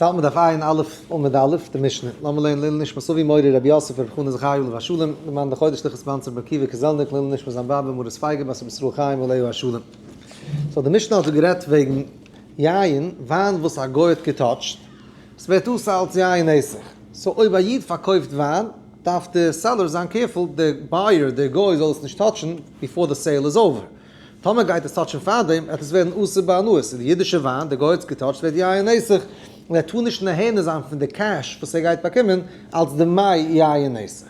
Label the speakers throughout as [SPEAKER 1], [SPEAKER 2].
[SPEAKER 1] האלט מען דף עיין א' עמוד א', די משנה. לאמיר לערנען לעילוי נשמת אבי מורי רבי יוסף רבי חנא זכרי' עליו השלום, למען די חודש לכ' ספאנסער רבי עקיבא קעזעלניק לעילוי נשמת זיין באבע מרת פייגא בת רבי ישראל חיים עליה השלום. so די משנה האט דא גערעדט וועגן יין, וויין וואס א גוי האט געטאטשט, ס'ווערט אסור אלס יין נסך. so אויב א איד פארקויפט וויין, דארף די seller זיין careful די buyer, די גוי זאל עס נישט טאטשן before די sale איז over. טאמער גייט עס טאטשן פארדעם, וועט עס ווערן אסור בהנאה, ס'איז די אידישע וויין, די גוי האט עס געטאטשט, ווערט יין נסך, און ער טאר נישט נהנה זיין פון די cash וואס ער גייט באקומען אלס די מי יין נסך.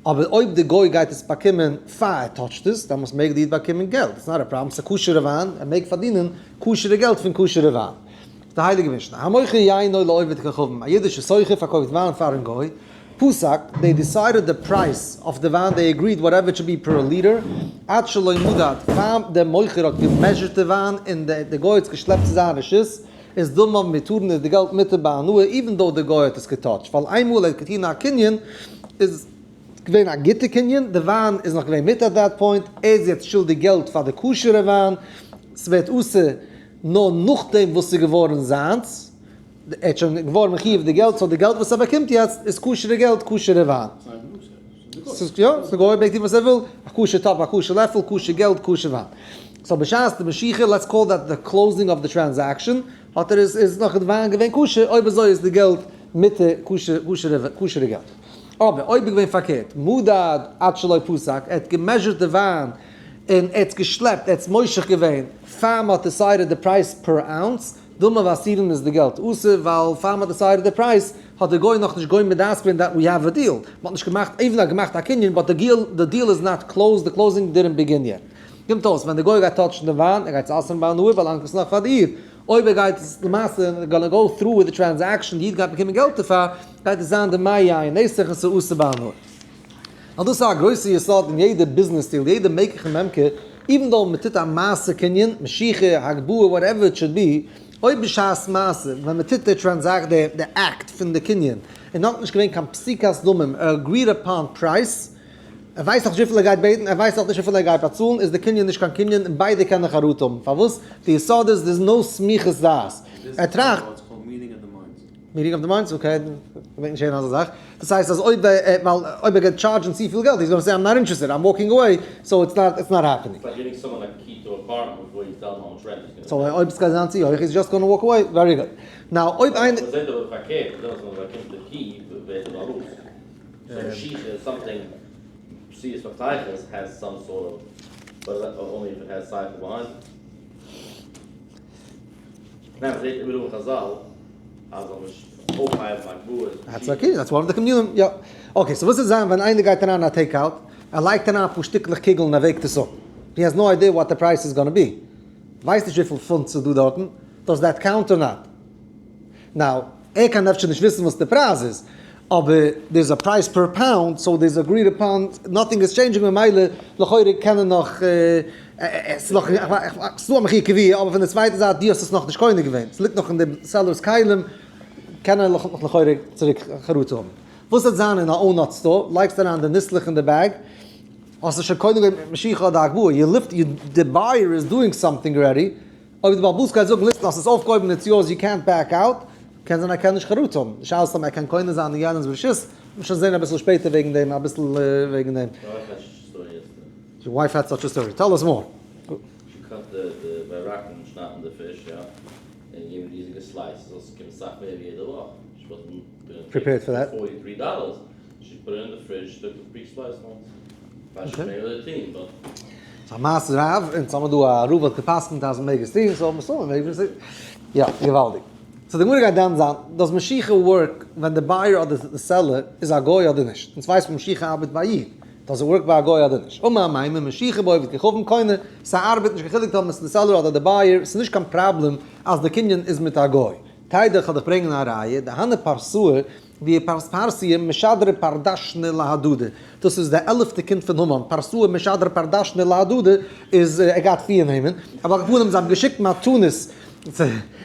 [SPEAKER 1] אבער אויב די גוי גייט עס באקומען פאר ער טאטשט עס, דעמאלס מעג די איד באקומען געלט, it's not a problem, ס'איז כשר'ע וויין, ער מעג פארדינען כשר'ע געלט פון כשר'ע וויין. די הייליגע משנה, המוכר יינו לעובד כוכבים, א אידישע סוחר פארקויפט וויין פארן גוי, פסק, they decided the price of די וויין, they agreed whatever it should be per liter, עד שלא מדד, פאר דער מוכר האט געמעזשערט די וויין און די גוי האט עס געשלעפט צו זיין רשות, איז דמיו מותרין איז די געלט מותר בהנאה even though די גוי האט עס געטאטשט, ווייל איינמאל ער האט געטון א קנין איז געווען א גוטע קנין, די וויין איז נאך געווען מותר at that point, ער איז יעצט שולדיג געלט פאר די כשר'ע וויין, ס'ווערט אסור נאר נאכדעם וואס ס'איז געווארן זיינס. ער האט שוין געווארן מחיוב די געלט, so די געלט וואס ער באקומט יעצט איז כשר'ע געלט, כשר'ע וויין. ס'איז יא, ס'איז גוי מעג טון וואס ער וויל, א כשר טאפ, א כשר לעפל, כשר געלט, כשר וויין. so בשעת די משיכה, let's call that the closing of the transaction, האט ער איז איז נאך די וויין געווען כשר, אויב אזוי איז די געלט מיט די כשר כשר'ע כשר'ע געלט. אבער אויב איז געווען פארקערט, מדד עד שלא פסק, ער האט געמעזשערט די וויין און ער האט עס געשלעפט, ער האט עס מושך געווען, פאר מ'האט decided די price per ounce, דמיו אסורין איז די געלט אסור ווייל פאר מ'האט decided די price האט די גוי נאכנישט גומר דעת געווען that we have a deal, מ'האט נישט געמאכט even האט געמאכט א קנין but די deal איז not closed די closing didn't begin yet. קומט אויס ווען די גוי גייט טאטשן די וויין ער גייט עס אסר'ן בהנאה באלאנגט עס נאך פאר דיר, אויב ער גייט עס למעשה gonna go through with the transaction די איד גייט באקומען געלט דערפאר גייט עס זיין די מי יין נסך און ס'איז אסור בהנאה. ווייל דאס איז א גרויסע יסוד אין יעדע business deal, יעדע מקח וממכר, even though מען טוט א מעשה קנין, משיכה, הגבהה, whatever it should be, אויב בשעת מעשה ווען מען טוט די transac די אקט פון די קנין איז נאכנישט געווען קיין פסיקת דמים, agreed upon price, ער ווייסט נאכנישט וויפיל ער גייט בעטן, ער ווייסט נאכנישט וויפיל ער גייט באצאלן, איז די קנין נישט קיין קנין און ביידע קענען חרטה האבן, פארוואס? די יסוד איז there's no סמיכות דעת, ער טראכט. meeting of the minds, okay, כ'געדענק נישט הערן אזא זאך. דאס הייסט אז אויב ער, ווייל אויב ער גייט טשארדזשן צופיל געלט, he's gonna say I'm not interested, I'm walking away, so it's not, it's not happening. so אויב ס'גייט זיין צו הויך, he's just gonna walk away, very good. now אויב איינער.
[SPEAKER 2] ניין מ'זעט איבעראל אין חזל אז זאל נישט אויפהייבן הגבהות.
[SPEAKER 1] that's okay, that's one of the קנינים, יא. okay, so וואס וועט זיין ווען איינער גייט אריין אין א take out, ער לייגט אריין אפאר שטיקלעך קוגל און ער וועגט עס אפ. he has no idea what the price is gonna be. ווייסט נישט וויפיל פונט ס'איז דא דארטן, does that count or not? now, ער קען אפשר נישט וויסן וואס די פרייז איז, אבער there is a price per pound, so there is agreed upon, nothing is changing ממילא לכאורה קען ער נאך, עס איז נאך, ס'איז דא א מחיר קביעה, אבער פון די צווייטע זייט דו האסט עס נאכנישט קונה געווען, ס'ליגט נאך אין די seller's כלים, קען ער נאך לכאורה צוריק חרטה האבן. וואס וועט זיין אין א אונאת store, לייגסט אריין די ניסלעך אין די bag, האסט עס שוין קונה געווען מיט משיכה אדער הגבהה, you lift, the buyer is doing something already, אויב די בעל הבית גייט זאגן listen האסט עס אויפגעהויבן it's yours you can't back out, קען זיין ער קען נישט חרטה האבן, די שאלה איז טאמער ער קען קונה זיין אין יענעמס רשות, מ'וועט שוין זען אביסל שפעטער וועגן דעם אביסל וועגן דעם. Your wife had such a story, tell us more.
[SPEAKER 2] She cut the the ביי ראקן שניידט מען די פיש יא, און געבן ריזיגע slices זאל עס קומען סאך מער ווי יעדע וואך, she wasn't
[SPEAKER 1] prepared for that.
[SPEAKER 2] $43, she put it in the fridge, took the pre-sliced ones.
[SPEAKER 1] ס'איז א מעשה רב, אונז האמיר דא א רב האט גע'פסק'נט אז מ'מעג עס טון, so מסתמא מעג מען עס טון. יא, געוואלדיג. so די גמרא גייט דן זיין, does משיכה work ווען די buyer אדער די seller איז א גוי אדער נישט? אונז ווייסט מען משיכה ארבעט ביי א איד, does it work ביי א גוי אדער נישט? אמר אמימר, משיכה בעובד כוכבים קונה, ס'ארבעט נישט קיין חילוק טאמער ס'איז די seller אדער די buyer, ס'איז נישט קיין פראבלעם אז די קנין איז מיט א גוי. תדע כ'וועל דיך ברענגען א ראיה, דהני פרסאי, ווי פרסיה משדרי פרדשנה להדדי, דאס איז די עלעפטע קינד פון המן, פרסאה משדרי פרדשנה להדדי איז ער געהאט פיר נעמען, אבער על כל פנים זיי האבן געשיקט מתנות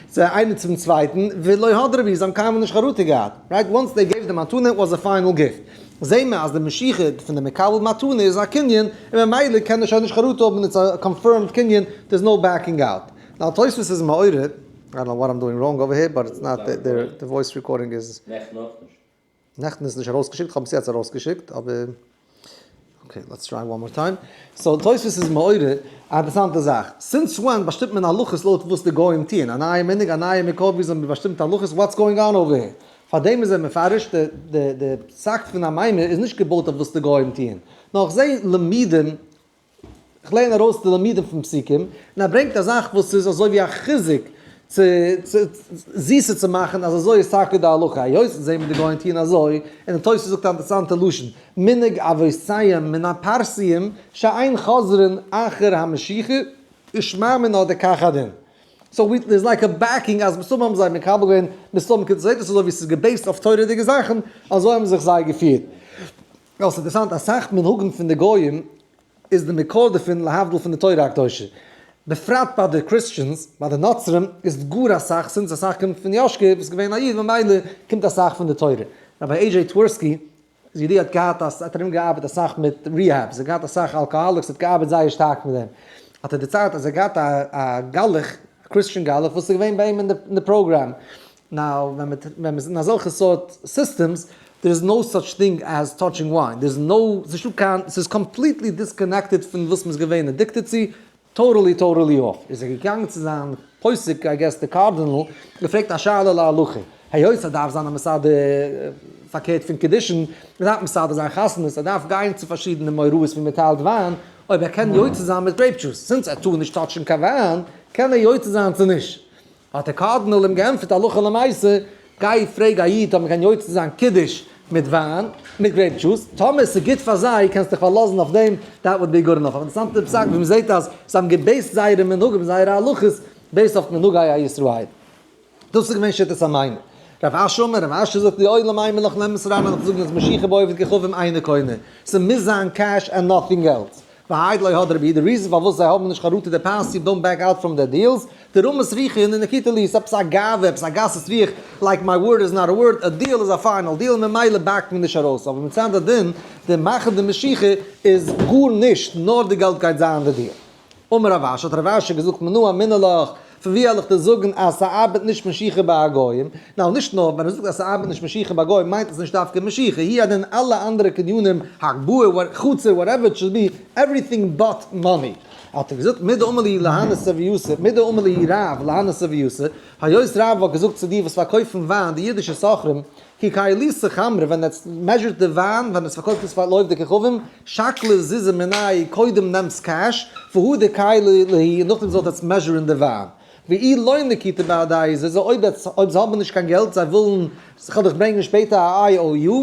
[SPEAKER 1] צו איינער צום צווייטן, ולא הדרי בהו, זיי האבן קיינמאל נישט חרטה געהאט, right, once they gave די מתנה was a final gift, זעהן מיר אז די משיכה פון די מקבל מתנה איז א קנין, און ממילא קען ער שוין נישט חרטה האבן, it's a confirmed קנין, there is no backing out. now תוספות איז מעורר. I don't know what I'm doing wrong over here, but it's not, the voice recording is.
[SPEAKER 2] נעכטן אויך נישט.
[SPEAKER 1] נעכטן איז נישט ארויסגעשיקט, איך האב עס יעצט ארויסגעשיקט, אבער okay, let's try one more time. So תוספות איז מעורר א אינטערעסאנטע זאך. Since when באשטימט מען הלכות לויט וואס די גוים טוען? א נייע מנהג, א נייע מקור וויאזוי מען באשטימט הלכות, what's going on over here? פארדעם איז ער מפרש, די פסק פון אמימר איז נישט געבויט אויף וואס די גוים טוען. נאר איך זע לימודים, איך לערן ארויס די לימודים פון פסוקים, און ער ברענגט א זאך וואס איז אזוי ווי א חיזוק צו זיסער צו מאכן אז אזוי איז טאקע די הלכה, היות אונז זעהן מיר די גוים טוען אזוי, און די תוס' זאגט א אינטערעסאנטע לשון, מנהג אבותיהם מן הפרסיים שאין חוזרין אחר המשיכה ושמע מינה דכך הדין. So we, there's like a backing אז מסתמא האבן זיי מקבל געווען, מסתמא קומט זעהט עס אזוי ווי ס'איז גע based אויף תורה'דיגע זאכן, אזוי האבן זיך זיי געפירט. יא, ס'איז אינטערעסאנט, אסאך מנהגים פון די גויים איז די מקור דערפון להבדיל פון די תורה הקדושה. בפרט ביי די Christians, ביי די נוצרים איז גאר אסאך, since אסאך קומט פון יאשקע וואס איז געווען א איד ממילא קומט אסאך פון די תורה. Rabbi A. J. Twerski זי האט געהאט א, האט ארום געארבעט אסאך מיט rehabs, ער האט געהאט אסאך alcoholics, האט געארבעט זייער שטארק מיט דעם. האט ער דערציילט אז ער האט געהאט א גלח, א Christian גלח וואס איז געווען ביי אים אין די program. Now ווען מען איז אין אזעלכע סארט systems, there is no such thing as touching wine, there is no, ס'איז נישטא קיין, ס'איז completely disconnected פון וואס מ'איז געווען addicted צו, totally totally off. איז ער געגאנגען צו זיין פוסק, I guess די קארדינעל, געפרעגט א שאלה להלכה, היות ער דארף זיין א מסדר פארקערט פון קידושין, מען דארף מסדר זיין חתונות, ער דארף גיין צו פארשידענע מאורעות ווי מען טיילט וויין, אויב ער קען יוצא זיין מיט grape juice, since ער טאר נישט touch ן קיין וויין, קען ער יוצא זיין צו נישט? האט דער קארדינאל אים געענטפערט הלכה למעשה, גיי פרעג א איד אויב מ'קען יוצא זיין קידוש מיט וויין, מיט grape juice, טאמער ס'איז גוט פאר זיי קענסט דיך פארלאזן אויף דעם, that would be good enough. אבער אינטערעסאנטע פסק ווי מ'זעט אז זיי האבן גע base ט זייערע מנהגים, זייערע הלכות, based אויף מנהגי הישראל. דאס איז געווען שיטת אמימר. רב אשי אמר, רב אשי זאגט לעולם אימא לך לאמת אריין וועל איך זאגן אז משיכה בעובד כוכבים אינה קונה, ס'מוז זיין cash and nothing else. והאי דלא הדר בי, די reason פארוואס זיי האבן נישט חרטה די פארסי don't back out from their deals, די רמות רוחא און די נקיטה לי איז עפעס א גאווה, עפעס א גסות רוח, like my word is not a word, א deal איז א final deal און ממילא back ט מען נישט ארויס, אבער מצד הדין, די מאכן די משיכה איז גארנישט, נאר די געלט גייט זיין די deal. אמר רב אשי, האט רב אשי געזאגט מנא אמינא לך, פון ווי העל איך דיר זאגן אז ס'ארבעט נישט משיכה ביי א גוים? Now נישט נאר ווען ער זאגט אז ס'ארבעט נישט משיכה ביי גוים מיינט עס נישט דווקא משיכה, הוא הדין אלע אנדערע קנינים, הגבהה, חצר, whatever it should be, everything but money. האט ער געזאגט מדאמר להו להנהו סביתא, מדאמר להו רב להנהו סביתא, היות רב האט געזאגט צו די וואס פארקויפן וויין, די אידישע סוחרים, כי כיילתו חמרא, ווען עטס measure ט די וויין, ווען עטס פארקויפט עס פאר לעובדי כוכבים, שקלו זוזי מינייהו, קודם נעמטס cash, והדר כיילו להו, און נאכדעם זאלט עטס measure ן די וויין. ואי לא נקיטו בהדייהו זוזי, אויב עטס, אויב זיי האבן נישט קיין געלט, זיי ווילן, כ'וועל דיך ברענגען שפעטער א IOU,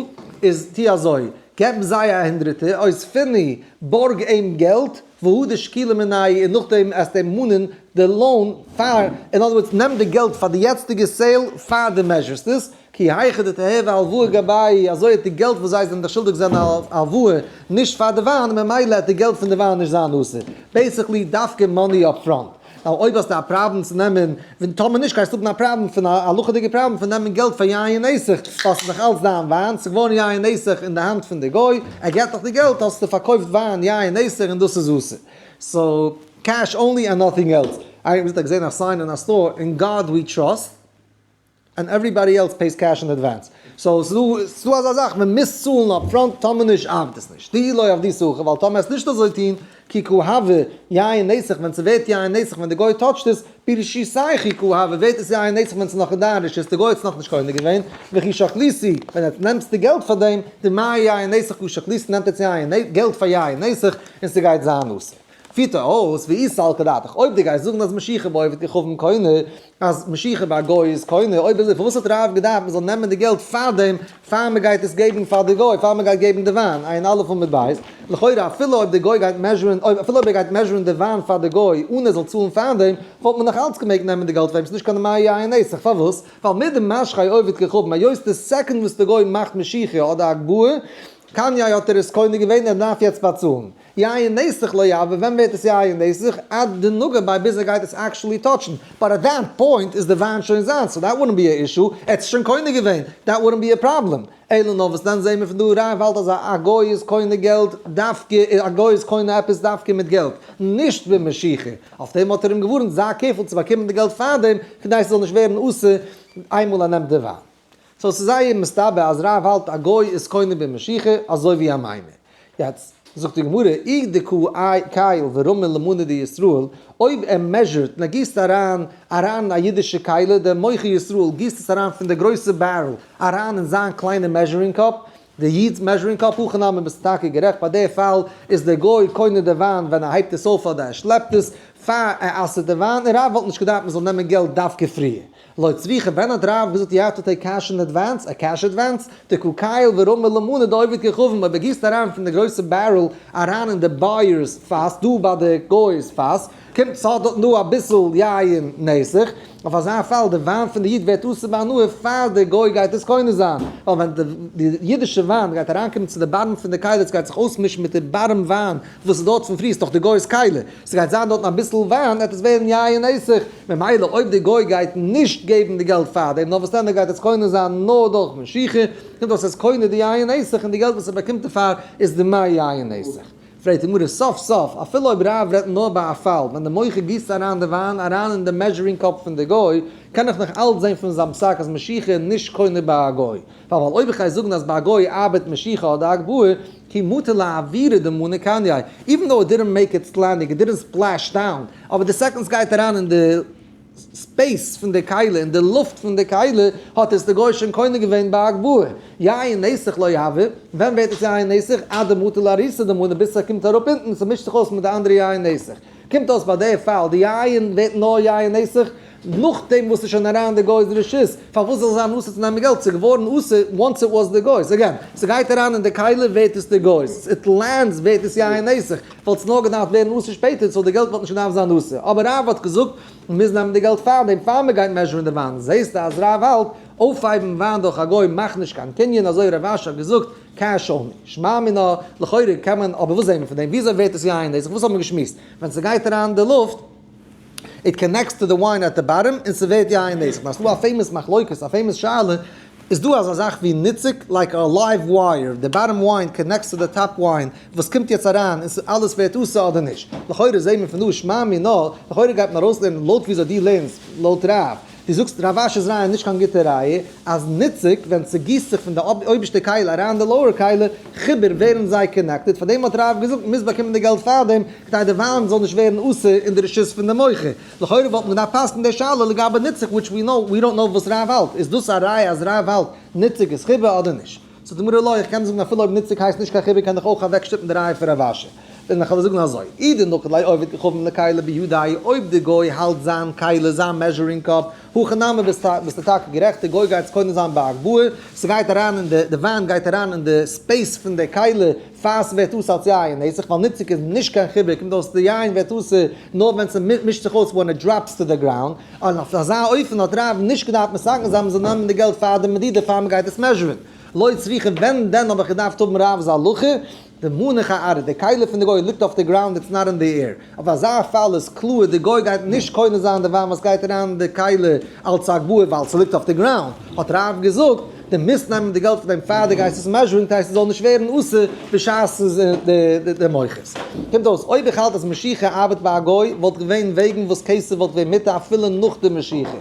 [SPEAKER 1] איז טו אזוי, געב זיי א הונדרעטער, אותבינהו, בארג אים געלט, והדר שקילו מינייהו, און נאכדעם עסט אים מאנען די loan פאר, אין other words נעם די געלט פאר די יעצטיגע sale פאר די measure סט עס, כי היכי דתיהוי הלוואה גבייהו, אזוי האט די געלט וואס זיי זענען דיך שולדיג זענען א הלוואה, נישט פאר די וויין, ממילא העט די געלט פון די וויין נישט זיין אסור. Basically דווקא money up front. Now אויב האסטו א פראבלעם צו נעמען, ווען טאמער נישט גייסטו האבן א פראבלעם פון א הלכה'דיגע פראבלעם פון נעמען געלט פאר יין נסך, ווייל ס'איז נאך אלץ דיין וויין, ס'איז געווארן יין נסך אין די האנט פון די גוי, ער געט דיך די געלט האסטו פארקויפט וויין יין נסך און דאס איז אסור. So cash only and nothing else. איינער האט געזען א sign אין א store, in God we trust. And everybody else pays cash in advance. So ס'איז דא אזא זאך, מען מוז צאלן up front, טאמער נישט ארבעט עס נישט. דאי לא עבדית הכי, ווייל טאמער עסט נישט אזוי טון, כי קא הוי יין נסך, ווען ס'ווערט יין נסך ווען די גוי touch ט עס, ברשותייכו קא הוי, ווערט עס יין נסך ווען ס'איז נאך אין דיין רשות, די גוי האט עס נאכנישט קונה געווען, וכי שקליתו, ווען עטס נעמסט די געלט פאר דעם, דמאי יין נסך קא שקליתו, נעמט עטס יין געלט פאר יין נסך, און ס'גייט זיין אסור. פירט ער אויס, ואי סלקא דעתך, אויב דו גייסט זאגן אז משיכה בעובד כוכבים קונה, אז משיכה ביי א גוי איז קונה, אויב אזוי פארוואס האט רב געדארפט מען זאל נעמען די געלט פארדעם, פאר מען גייט עס געבן פאר די גוי, פאר מען גייט געבן די וויין, עיין א' עמוד ב', לכאורה אפילו אויב די גוי גייט measure ן, אויב אפילו אויב ער גייט measure ן די וויין פאר די גוי אן ער זאל צאלן פארדעם, וואלט מען נאך אלץ געמעגט נעמען די געלט פאר אים, ס'איז נישט קיין דמאי יין נסך, פארוואס? ווייל מדמשכיה עובד כוכבים, היות די second וואס די גוי מאכט משיכה אדער הגבהה, קניה האט ער עס קונה געווען, ער דארף יעצט באצאלן. יין נסך לא הוי, ווען ווערט עס יין נסך? עד דנגע ביה ביז ער גייט עס actually touch ן. But at that point איז די וויין שוין זיינס, so that wouldn't be a issue, ער האט עס שוין קונה געווען, that wouldn't be a problem. אלא נאר וואס דען זעהן מיר פון דא רב האלט אז א גוי איז קונה געלט דווקא, א גוי איז קונה עפעס דווקא מיט געלט, נישט במשיכה. אויף דעם האט ער אים געווארנט זיי careful צו באקומען די געלט פארדעם, כדי ס'זאל נישט ווערן אסור איינמאל ער נעמט די וויין. So ס'איז זייער מסתבר אז רב האלט א גוי איז קונה במשיכה אזוי ווי א מימר. יעצט זאגט די גמרא, אי דקא קייל ורמי למנה דישראל, אויב ער measure ט און ער גיסט אריין אריין אין א אידישע כלי, דער מוכר ישראל גיסט עס אריין פון די גרויסע barrel אריין אין זיין קליינע measuring cup, די איד'ס measuring cup, הכי נמי ביסטו טאקע גערעכט, ביי די פאל איז דער גוי קונה די וויין ווען ער הייבט עס אויף אדער ער שלעפט עס, פאר ער אסר'ט די וויין, און רב וואלט נישט געדארפט מען זאל נעמען געלט דווקא פריער. לא צריכא, ווען האט רב געזאגט you have to take cash in advance, א cash advance, דקא קייל ורמי למנה דעובד כוכבים, אויב ער גיסט אריין פון די גרויסע barrel אריין אין די buyer's פאס, דא ביי די גוי'ס פאס, קומט ס'האט דארט נאר אביסל יין נסך, אויף אזא פאל די וויין פון די איד ווערט אסור בהנאה פאר די גוי גייט עס קונה זיין, ווייל ווען די אידישע וויין גייט אריינקומען צו די bottom פון די כלי, עס גייט זיך אויסמישן מיט די bottom וויין וואס איז דארט פון פריער, ס'איז דאך די גוי'ס כלי, ס'גייט זיין דארטן אביסל וויין, וועט עס ווערן יין נסך, ממילא אויב די גוי גייט נישט געבן די געלט פארדעם, נאר וואס דען ער גייט עס קונה זיין נאר דורך משיכה, קומט אויס ער איז קונה די יין נסך און די געלט וואס ער באקומט דערפאר איז די מי יין נסך. פרעגט די גמרא, סוף סוף, אפילו אויב רב רעדט נאר ביי א פאל ווען די מוכר גיסט אריין די וויין אריין אין די measuring cup פון די גוי, קען איך נאך אלץ זען פון זיין פסק אז משיכה איז נישט קונה ביי א גוי. ווייל אויב איך גיי זאגן אז ביי א גוי ארבעט משיכה אדער הגבהה, כי מטא לאוירא דמנה קנייה, even though it didn't make its landing, it didn't splash down, אבער די second סגייט אריין אין די space פון די כלי, אין די לופט פון די כלי, האט עס די גוי שוין קונה געווען ביי הגבהה. יין נסך לא הוי, ווען ווערט עס יין נסך? עד דמטא לאריסא דמנה, ביז ס'קומט אראפ אונטן, ס'מישט זיך אויס מיט די אנדערע יין נסך. קומט אויס ביי די פאל, די יין ווערט נאר יין נסך נאכדעם וואס ס'איז שוין אריין די גוי'ס רשות, פארוואס זאל זיין אסור צו נעמען געלט? ס'איז געווארן אסור once it was די גוי'ס. Again, ס'גייט אריין אין די כלי ווערט עס די גוי'ס, it lands ווערט עס יין נסך, וואלט עס נאר געדארפט ווערן אסור שפעטער, so די געלט וואלט נישט געדארפט זיין אסור. אבער רב האט געזאגט, מ'מוז נעמען די געלט פארדעם, פאר מ'גייט measure ן די וויין. זעסטו אז רב האלט, אויפהייבן וויין דורך א גוי מאכט נישט קיין קנין, אזוי רב אשי האט געזאגט, cash only. שמע מינה, לכאורה קען מען, אבער וואס זעהן מיר פון דעם? וויאזוי ווערט עס יין נסך? וואס האבן מיר געשמועסט? ווען ס'גייט אריין אין די לופט, it connects to the wine at the bottom און ס'ווערט יין נסך. נאר ס'דא א famous מחלוקת, א famous שאלה, איז דא אזא זאך ווי ניצוק, like a live wire, די bottom wine connects to the top wine, וואס קומט יעצט אריין און אלעס ווערט אסור אדער נישט? לכאורה זעהן מיר פון דא שמע מינה, לכאורה גייט מען ארויסלערנען לויט וויאזוי דו לערנסט, לויט רב. דו זאגסט רב אשי'ס ראיה איז נישט קיין גוטע ראיה, אז ניצוק ווען ס'גיסט זיך פון די אויבערשטע כלי אריין אין די lower כלי, חיבור ווערן זיי connected, פארדעם האט רב געזאגט מ'מוז באקומען די געלט פארדעם, כדי די וויין זאל נישט ווערן אסור אין די רשות פון די מוכר. לכאורה וואלט מען געדארפט פסק'ן די שאלה לגבי ניצוק which we know, we don't know וואס רב האלט, איז דאס א ראיה אז רב האלט ניצוק איז חיבור אדער נישט? זאגט די גמרא לא, איך קען זאגן אפילו אויב ניצוק הייסט נישט קיין חיבור קען איך אויך אוועקשטופן די ראיה פון רב אשי. און איך וועל זאגן אזוי, אי דנקיט ליה עובד כוכבים לכלי בידיה, אויב די גוי האלט זיין כלי, זיין measuring cup, הכי נמי ביסטו טאקע גערעכט, די גוי גייט עס קונה זיין בהגבהה, ס'גייט אריין אין די, די וויין גייט אריין אין די space פון די כלי, פאר ס'ווערט אסור אלס יין נסך, ווייל ניצוק איז נישט קיין חיבור, קומט אויס די יין ווערט אסור נאר ווען ס'מישט זיך אויס when it drops to the ground, און אויף אזא אופן האט רב נישט געדארפט מתקן זיין מ'זאל נעמען די געלט פאר די מדידה פאר מ'גייט עס measure ן. לא צריכא ווען דען האב איך געדארפט האבן רב'ס הלכה? דמנח אארעא, די כלי פון די גוי ליגט אויף די ground it's not in the air, אויף אזא פאל איז קלאר די גוי גייט נישט קונה זיין די וויין וואס גייט אריין אין די כלי אלץ הגבהה ווייל ס'ליגט אויף די ground, האט רב געזאגט די מוזט נעמען די געלט פון דעם פאר די גייסט עס measure ן כדי ס'זאל נישט ווערן אסור בשעת ס'איז די מוכר'ס. קומט אויס אויב איך האלט אז משיכה ארבעט ביי א גוי וואלט געווען וועגן וואס כסף וואלט געווען מותר אפילו נאך די משיכה.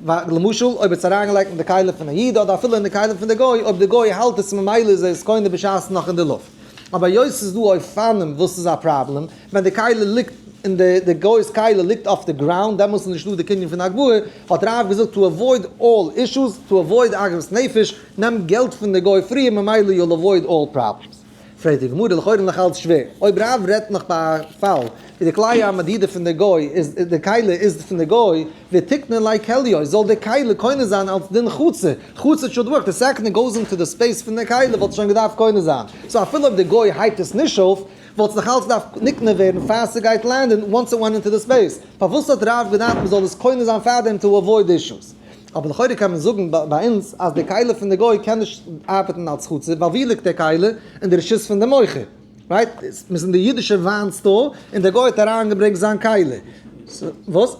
[SPEAKER 1] למשל אויב האט עס אריינגעלייגט אין די כלים פון א איד אדער אפילו אין די כלים פון די גוי, אויב די גוי האלט עס ממילא איז ער עס קונה בשעת נאך אין די לופט. אבער היות ס'איז דא אופנים וואס איז א פראבלעם, ווען די כלי ליגט אין די די גוי'ס כלי ליגט אויף די ground דעמאלס איז נישטא די קנין פון הגבהה, האט רב געזאגט to avoid all issues, to avoid עגמת נפש, נעם געלט פון די גוי פריער ממילא you'll avoid all problems. פרעגט די גמרא, לכאורה נאך אלץ שווער, אויב רב רעדט נאך ביי א פאל ווי די כלי המדידה פון די גוי איז, די כלי איז פון די גוי, ותיקני ליה כליו, זאל די כלי קונה זיין אלץ דין חצר, חצר should work, the second it goes into the space פון די כלי וואלט עס שוין געדארפט קונה זיין, so אפילו אויב די גוי הייבט עס נישט אויף, וואלט עס נאך אלץ געדארפט נקנה ווערן פאר ס'גייט land ן once it went into the space, פארוואס האט רב געדארפט מ'זאל עס קונה זיין פארדעם to avoid issues? אבער לכאורה קען מען זאגן ביי אונז אז די כלי פון די גוי קען נישט ארבעטן אלס חצר, ווייל ווי ליגט די כלי? אין די רשות פון די מוכר. Right? מ'איז אין די אידישע וויין store און דער גוי האט אריינגעברענגט זיין כלי. וואס?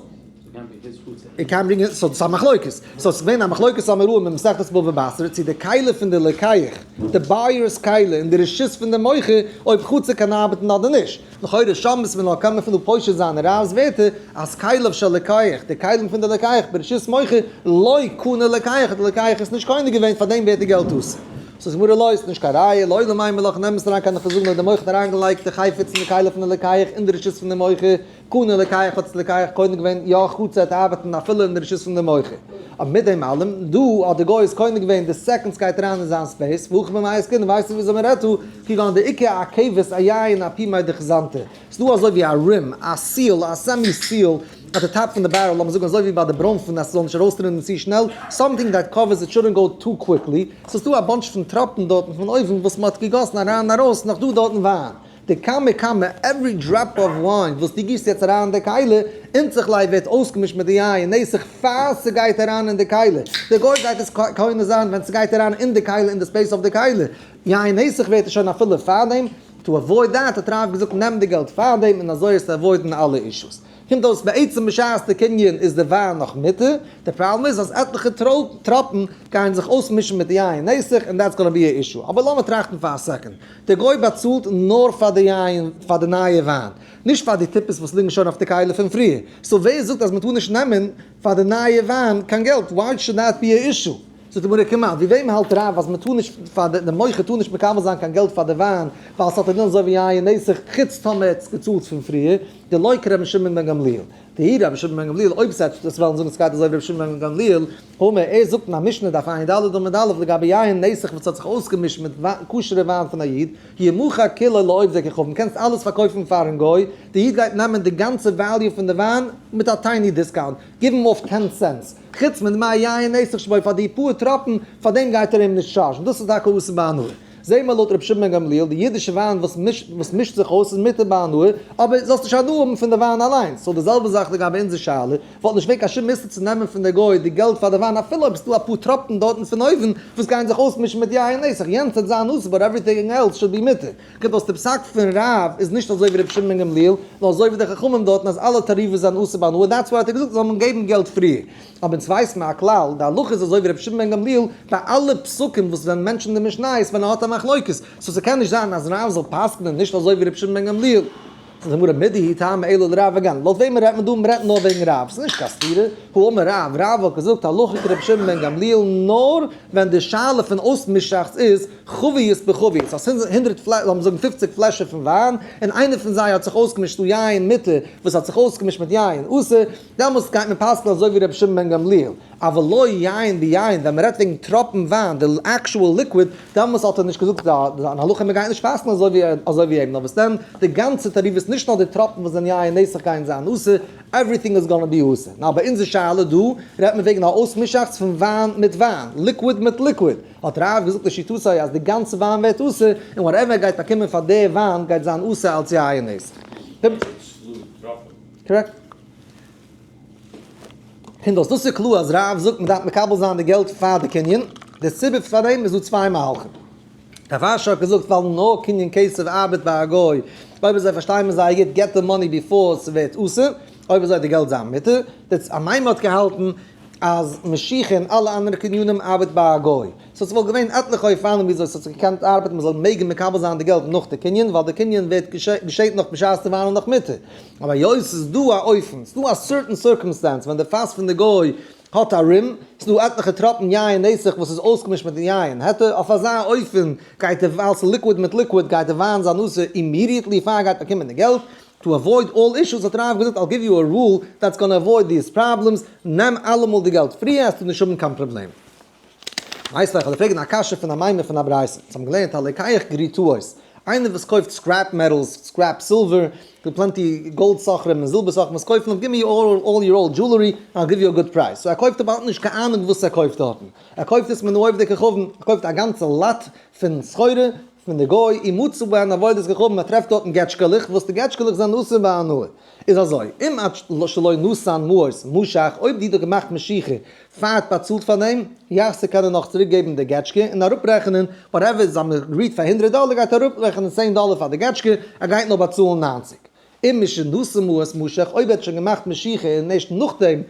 [SPEAKER 1] ער קען ברענגען, so דאס איז א מחלוקת. So ס'איז געווען א מחלוקת אמוראים אין מסכת בבא בתרא צו די כלי פון די לוקח, די buyer's כלי אין די רשות פון די מוכר, אויב חצר קען ארבעטן אדער נישט. לכאורה שם מוז מען נאר קען מען פון דא פושט זיין רב'ס ווערטער אז כליו של לוקח, די כלים פון די לוקח ברשות מוכר, לא קנה לוקח, האט די לוקח עס נישט קונה געווען, פארדעם ווערט די געלט אסור. ס'איז גמרא לא איז נישט קיין ראיה, לעולם אימא לך נעם עס אריין קען איך זאגן אז די מוכר האט אריינגעלייגט די חפץ אין די כלי פון די לוקח אין די רשות פון די מוכר, קנה לוקח האט עס לוקח קונה געווען יא חצר האט ארבעטן אפילו אין די רשות פון די מוכר. אבער מיט דעם אלעם, דא האט די גוי עס קונה געווען די second ס'גייט אריין אין זיין space, והכא במאי עסקינן ווייסטו וויאזוי מ'רעדט דא, כגון דאיכא עכבת איין אפומיה דכזנתא. ס'דא אזוי ווי א rim, א seal, א semi seal, at the top פון די barrel, לאמיר זאגן אזוי ווי ביי די ברוינפן אז ס'זאל נישט ארויסרינען צו שנעל, something that covers it shouldn't go too quickly, ס'איז דא א bunch פון טראפן דארטן פון אויבן וואס מ'האט געגאסן אריין און ארויס, נאך דא דארטן וויין. דכמה כמה, every drop of wine וואס דו גיסט יעצט אריין אין די כלי, אינצך ליה ווערט אויסגעמישט מיט די יין נסך פאר ס'גייט אריין אין די כלי. די גוי גייט עס קונה זיין ווען ס'גייט אריין אין די כלי אין די space אויף די כלי. יין נסך ווערט עס שוין אפילו פארדעם. To avoid that האט רב געזאגט נעם די געלט פארדעם און אזוי עס avoid ן אלע אישוס. קומט אויס בעצם בשעת די קנין איז די וויין נאך מותר, די פראבלעם איז אז עטליכע טראפן גייען זיך אויסמישן מיט די יין נסך און that's gonna be a issue. אבער לאמיר טראכטן פאר א second, די גוי באצאלט נאר פאר די יין פאר די נייע וויין, נישט פאר די טיפות וואס ליגן שוין אויף די כלי פון פריער, so ווער זאגט אז מען טאר נישט נעמען פאר די נייע וויין קיין געלט, why should that be a issue? זאגט די גמרא כמעט, ווי וועם האלט רב אז מען טאר נישט פאר די די מוכר טאר נישט מקבל זיין קיין געלט פאר די וויין ווייל ס'האט א דין אזוי ווי יין נסך חוץ טאמער ער האט עס געצאלט פון פריער, דלא כרבן שמעון בן גמליאל. דאי רבן שמעון בן גמליאל אויב ס'העט דאס וועלן זאגן ס'גייט אזוי ווי רבי שמעון בן גמליאל, האמר ער זאגט אין א משנה דף ע"ד עמוד א' לגבי יין נסך וואס האט זיך אויסגעמישט מיט כשר'ע וויין פון א איד, ימכר כולו לעובדי כוכבים קענסט אלעס פארקויפן פארן גוי, די איד גייט נעמען די גאנצע value פון די וויין מיט א tiny discount, give אים off 10 cents. חוץ מדמי יין נסך שבו פאר די פאר טראפן, פאר דעם גייט ער אים נישט טשארזשן, דאס איז טאקע אסור בהנאה. זעהן מיר לויט רבי שמעון בן גמליאל, די אידישע וויין וואס מישט וואס מישט זיך אויס איז מותר בהנאה, אבער זאלסט נישט הנאה האבן פון די וויין אליינס, so די זעלבע זאך לגבי אונזער שאלה, וואלט נישט געווען קיין שום איסור צו נעמען פון די גוי די געלט פאר די וויין אפילו אויב ס'דא אפאר טראפן דארטן פון אויבן וואס גייען זיך אויסמישן מיט יין נסך, יענץ וועט זיין אסור but everything else should be מותר. קומט אויס די פסק פון רב איז נישט אזוי ווי רבי שמעון בן גמליאל, נאר אזוי ווי די חכמים דארטן אז אלע תערובות זענען אסור בהנאה, that's why האט ער געזאגט זאל מען געבן געלט פריער. אבער אונז ווייסן מיר א כלל, די הלכה איז אזוי ווי רבי שמעון בן גמליאל ביי אלע פסקים וואס ווען מענטשן די משניות ווען ער האט א מחלוקת, so ס'קען נישט זיין אז רב זאל פסק'נען נישט אזוי ווי רבי שמעון בן גמליאל. זאגט די גמרא מידי הוא טעמא אלא לרב אגן, לויט וועמען רעדט מען דא? מ'רעדט נאר וועגן רב, ס'איז נישט קיין סתירה, הא אמר רב, רב האט געזאגט הלכה כרבי שמעון בן גמליאל נאר ווען די שאלה פון אויסמישאכטס איז חביות בחביות, אז 100 פלעשער, לאמיר זאגן 50 פלעשער פון וויין, און איינער פון זיי האט זיך אויסגעמישט דא יין מותר וואס האט זיך אויסגעמישט מיט יין אסור, דעמאלטס גייט מען פסק'נען אזוי ווי רבי שמעון בן גמליאל, אבל לא יין ביין, ווען מ'רעדט וועגן טראפן וויין, די actual liquid, דעמאלטס האט ער נישט געזאגט זיין הלכה, מ'גייט נישט פסק'נען אזוי ווי אים, נאר וואס דען, די גאנצע תערובות, נישט נאר די טראפן וואס זענען יין נסך גייען זיין אסור, everything is gonna be אסור. נאר ביי אונזער שאלה דא, רעדט מען וועגן א אויסמישאכטס פון וויין מיט וויין, liquid מיט liquid. האט רב געזאגט לשיטתו אז די גאנצע וויין ווערט אסור, און whatever ער גייט באקומען פאר די וויין גייט זיין אסור אלס יין נסך. Correct. קומט אויס דאס איז קלאר אז רב זאגט מען דארף מקבל זיין די געלט פאר די קנין, די סיבה פאר דעם איז דא צוויי מהלכים. רב אשי האט געזאגט ווייל נאר קנין כסף ארבעט ביי א גוי, אויב אזוי פארשטיי מיר זייער גוט get the money before ס'ווערט אסור, אויב אזוי די געלט זיין מותר, דער אמימר האט געהאלטן אז משיכה און אלע אנדערע קנינים ארבעט ביי א גוי. So ס'וואלט געווען עטליכע אופנים וויאזוי ס'האט זיך געקענט ארבעטן מ'זאל מעגן מקבל זיין די געלט נאך די קנין, ווייל די קנין ווערט געשעט נאך בשעת די וויין איז נאך מותר. אבער היות ס'איז דא א אופן, ס'איז דא א certain circumstance ווען די פאס פון די גוי האט א rim, ס'איז דא עטליכע טראפן יין נסך וואס איז אויסגעמישט מיט די יין היתר, אויף אזא אופן גייט די, ווייל ס'איז liquid מיט liquid, גייט די וויין זיין אסור immediately פאר ער גייט באקומען די געלט. To avoid all issues האט רב געזאגט I'll give you a rule that's gonna avoid these problems, נעם אלעמאל די געלט פריער העסטו נישט האבן קיין פראבלעם. ווייסט וועלכע? פרעגן א קשיא פון אמימר פון א ברייתא. אונז האבן געלערנט הלוקח גריטאות, איינער וואס קויפט scrap metals, scrap silver, דא plenty גאלד סוחרים און זילבער סוחרים וואס קויפן אפ, give me all your old jewelry, I'll give you a good price. So ער קויפט אבער האט נישט קיין אהנונג וואס ער קויפט דארטן. ער קויפט עס מן העובדי כוכבים, ער קויפט א גאנצע lot פון סחורה. פון די גוי, ומצא בהן עבודת כוכבים, מען טרעפט דארטן געטשקעלעך, וואס די געטשקעלעך זענען אסור בהנאה. איז אזוי, אם עד שלא נתן מעות משך, אויב די איד האט געמאכט משיכה פאר ער האט באצאלט פאר דעם, יחזיר קען ער נאך צוריק געבן די געטשקע און אראפרעכענען whatever איז אז מען agreed פאר 100 דאלער גייט ער אראפרעכענען 10 דאלער פאר די געטשקע, ער גייט נאר באצאלן 90. אם משנתן מעות משך, אויב ער האט שוין געמאכט משיכה און ערשט נאכדעם,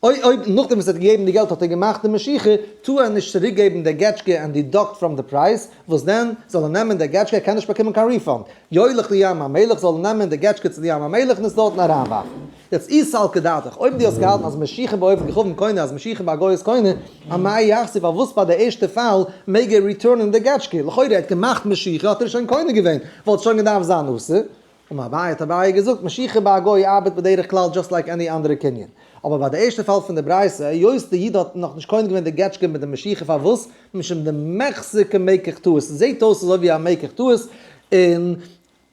[SPEAKER 1] אויב נאכדעם וואס ער האט געגעבן די געלט האט ער געמאכט די משיכה, טאר ער נישט צוריקגעבן די געטשקע and deduct from the price, וואס דען? זאל ער נעמען די געטשקע, ער קען נישט באקומען קיין refund. יוליך לים המלח, זאל ער נעמען די געטשקע צו די ים המלח און עס דארטן אריינווארפן. יעצט אי סלקא דעתך, אויב דו האסט געהאלטן אז משיכה בעובד כוכבים קונה, אז משיכה ביי א גוי איז קונה, אמאי יחזיר, פארוואס ביי די ערשטע פאל מעג ער return ען די געטשקע? לכאורה ער האט געמאכט משיכה האט ער שוין קונה געווען, וואלט שוין געדארפט זיין אסור. אמר אביי האט אביי געזאגט, משיכה ביי א גוי ארבעט בדרך כלל just like any אנדערע קנין. אבער ביי די ערשטע פאל פון די ברייתא, היות די איד האט נאכנישט קונה געווען די געטשקע מיט די משיכה פארוואס? משום דמיחזי כמקח טעות, ס'זעהט אויס אזוי ווי א מקח טעות, און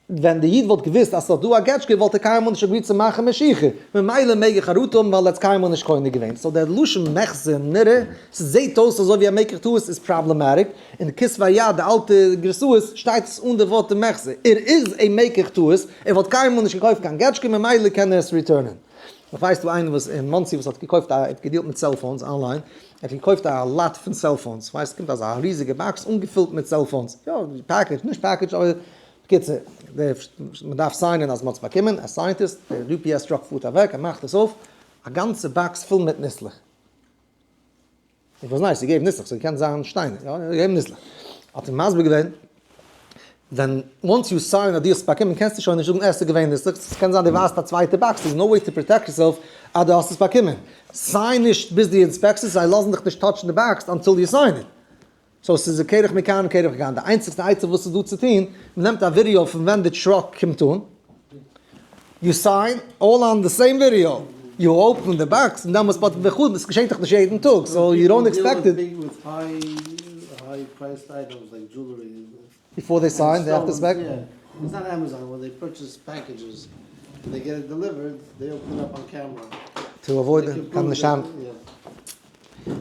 [SPEAKER 1] ווען די איד וואלט געוואוסט אז ס'איז דא א געטשקע וואלט ער קיינמאל נישט agreed צו מאכן משיכה, ממילא מעג איך חרטה האבן ווייל ער האט קיינמאל נישט קונה געווען. so דער לשון מחזי נראה, ס'זעהט אויס אזוי ווי א מקח טעות איז problematic, אין כתבי יד די אלטע גרסאות שטייט עס אן די ווארט מחזי, ער איז א מקח טעות, ער וואלט קיינמאל נישט געקויפט קיין געטשקע ממילא קען ער עס return ען. איך ווייס דא איינער וואס אין מאנסי וואס האט געקויפט א, ער האט געדילט מיט cellphones online, ער האט געקויפט א lot פון cellphones, כ'ווייס ס'קומט אזא ריזיגע box אנגעפילט מיט cellphones, יא package, נישט package אבער בקיצור, מ'דארף sign ען אז מ'האט עס באקומען, ער sign ט עס, דער UPS truck פארט אוועק, ער מאכט עס אויף, א גאנצע box פול מיט ניסלעך. איך ווייס נישט, ס'געבן ניסלעך, ס'קען זיין שטיינער, יא, געבן ניסלעך. האט ער מסביר געווען, ווען once you sign אז דו האסט עס באקומען קענסטו שוין נישט זאגן עס איז געווען ניסלעך, ס'קען זיין דו ווייזט א צווייטע box, there's no way to protect yourself אז דו האסט עס באקומען. sign נישט ביז דו inspect סט עס, זיי לאזן דיך נישט touch ן די box until you sign it. so ס'איז קרח מכאן וקרח מכאן, די איינציגסטע עצה וואס איז דא צו טון, מ'נעמט א ווידיאו פון ווען די truck קומט אן, you sign all on the same video, you open the box און דעמאלטס but וכו', דאס געשענט דאך נישט יעדן טאג, so you don't expect it. Before they sign, they have to inspect? To avoid קיין נישט.